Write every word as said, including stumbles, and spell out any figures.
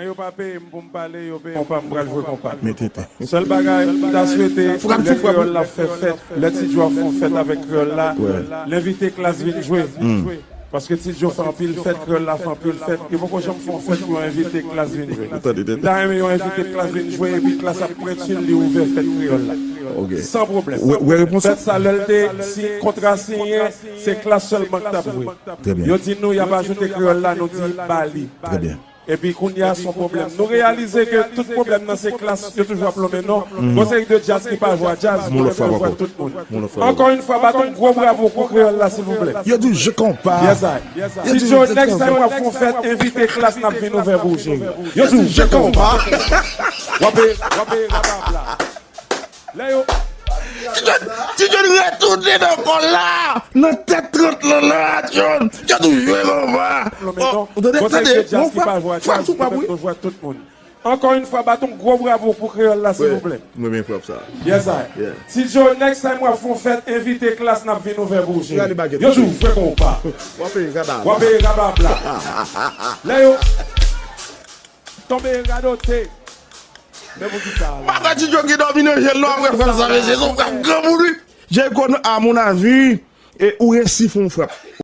Yo pa peye m pou m pale, yo peye m konpa, m pral jwe konpa. Sèl bagay, m ta swete, lè kreyòl la fè fèt, lè Ti Djo ap fè yon fèt avèk kreyòl la, l envite klas vin jwe. Paske Ti Djo fè anpil fèt, kreyòl la fè anpil fèt, yo poko janm fè yon fèt pou yo envite klas vin jwe. M ta renmen yo envite klas vin jwe, epi klas ap pwenti l, li ouvè fèt kreyòl la. San pwoblèm. Fèt sa, lè l te si kontra siyen, se klas sèlman k t ap jwe. Yo di nou y ap ajoute kreyòl la, nou di ba li. Epi kounye a, se yon pwoblèm. Nou reyalize ke tout pwoblèm nan se klas yo toujou ap lonmen non. Gon seri de djaz ki pa jwe a djaz, yo jwe a tout moun. Ankò yon fwa, bat yon gwo bravo pou kreyòl la, silvouplè. Yo di je konpa. Yes, I. Yo di Ti Djo, je next time w ap fè yon fèt, envite klas, n ap vin ouvè pou w, cheri. Yo di je konpa. W ap, w ap, w ap, w ap, Lè yo Ti John retounen nan kò la. Nan tèt trant lan la, John. John ou jwe konpa. Ou tande, tande, yon frap, frap sou frap, wi. Ankò yon fwa, bat yon gwo bravo pou kreyòl la, silvouplè. Mwen renmen frap sa. Yes, I. Ti John, next time w ap fè yon fèt, envite klas, n ap vin ouvè pou ou, cheri. Yo di w jwe konpa. W ap peye kaba. W ap peye kaba la. Lè yo tonbe radote. Men pou ki sa la? Papa Ti John ki dòmi nan jèl non apre frap sa, mesye, se yon frap granmoun, wi. Jay Con, a mon avi, e ou resi fè yon frap.